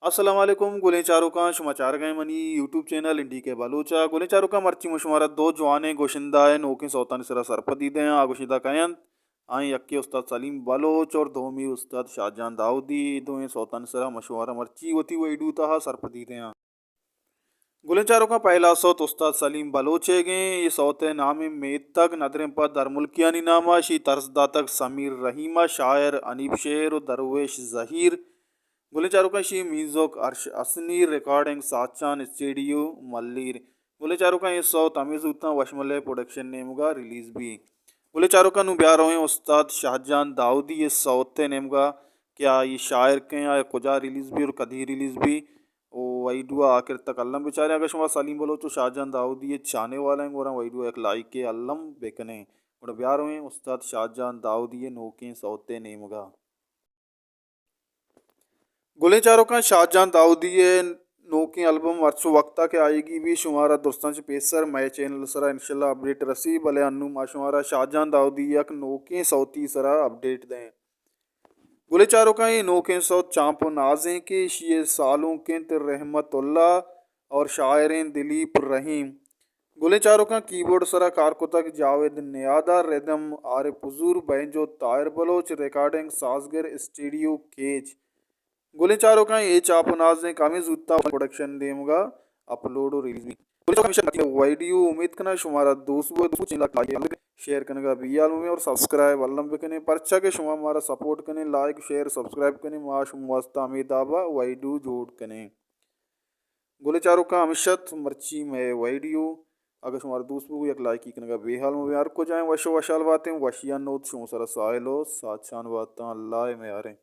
السلام علیکم گلیں چاروکاں، شما چارگ ءَ منی یوٹیوب چینل انڈی کے بلوچ ءَ۔ گلیں چاروکاں، مرچی من شمارا دو جوانیں گوشندہ ءِ نوکیں سوتانی سرا سرپدی دیاں۔ آ گوشندہ کئے انت؟ آئی یکے استاد سلیم بلوچ اور دومی استاد شاہجان داؤدی۔ اے دوئیں سوتانی سرا من شمارا مرچی وتی ویڈیو تہا سرپدی دیاں۔ گلیں چاروکاں، پہلا سوت استاد سلیم بلوچ ءِ گیں۔ اے سوت ءِ نام میتگ، ندریں پہ درملکیانی نام ءَ۔ اشی ترس داتگ سمیر رحیم ءَ، شاعر حنیف شیر و درویش زہیر۔ گلیں چاروکاں، اشی میوزک ارش حسنی، ریکارڈنگ ساچان اسٹیڈیو ملیر۔ گلیں چاروکاں، اے سوت ہمے زوتاں وشملے پروڈکشن نیمگا ریلیز بی۔ گلیں چاروکاں، نوں بیا رویں استاد شاہجان داؤدی ءِ سوت ءِ نیمگا کہ آئی شاعر کئے، آ کجا ریلیز بی اور کدی ریلیز بی۔ او ویڈیو آخر تک الم بچاریں۔ اگر شما سلیم بلوچ و شاہجان داؤدی ءِ چاہنے والا ہیں، گڑا ویڈیو یک لائک الم بکنیں۔ گڑا بیا رویں استاد شاہجان داؤدی ءِ نوکیں سوت ءِ نیمگا۔ گلیں چاروکاں، شاہجان داؤدی ءِ نوکیں البم ہرچ وقتا کہ آئیگی بی، شمارا درستاں چہ پیسر مئے چینل سرا انشاءاللہ اپڈیٹ رسی، بلے انوں ما شمارا شاہجان داؤدی ءِ یک نوکیں سوتی سرا اپڈیٹ دیں۔ گلیں چاروکاں، اے نوکیں سوت چانپ و نازیں کہ اشی ءِ سالونک انت رحمت اللہ اور شاعریں دلیپ رحیم۔ گلیں چاروکاں، کیبورڈ سرا کار کتگ جاوید نیادا، ردم عارف حضور، بینجو طاہر بلوچ، ریکارڈنگ سازگر اسٹیڈیو کیچ۔ گلیں چاروکاں، اے چاپ و نازیں کہ ہمے زوتا پروڈکشن نیمگا اپلوڈ و ریلیز بی۔ گلیں چاروکاں، ہمیشہ وتی ویڈیو امید کناں شمارا دوست بو، دوست چینل ءَ لائک، شیئر کنگا بے ہیال مبیں اور سبسکرائب الم بکنیں، پرچا کہ شما مارا سپورٹ کنیں، لائک، شیئر، سبسکرائب کنیں، ما شما واسطہ ہمے دابا ویڈیو جوڑ کنیں۔ گلیں چاروکاں، ہمیش ات مرچی مئے ویڈیو۔ اگہ شمارا دوست بو، یک لائکی کنگا بے ہیال مبیں۔ ہر کجائیں وش و وشحال باتیں، وشیانی نود شمے سرا ساہیل و ساچان باتاں۔ اللہ ءِ میاریں۔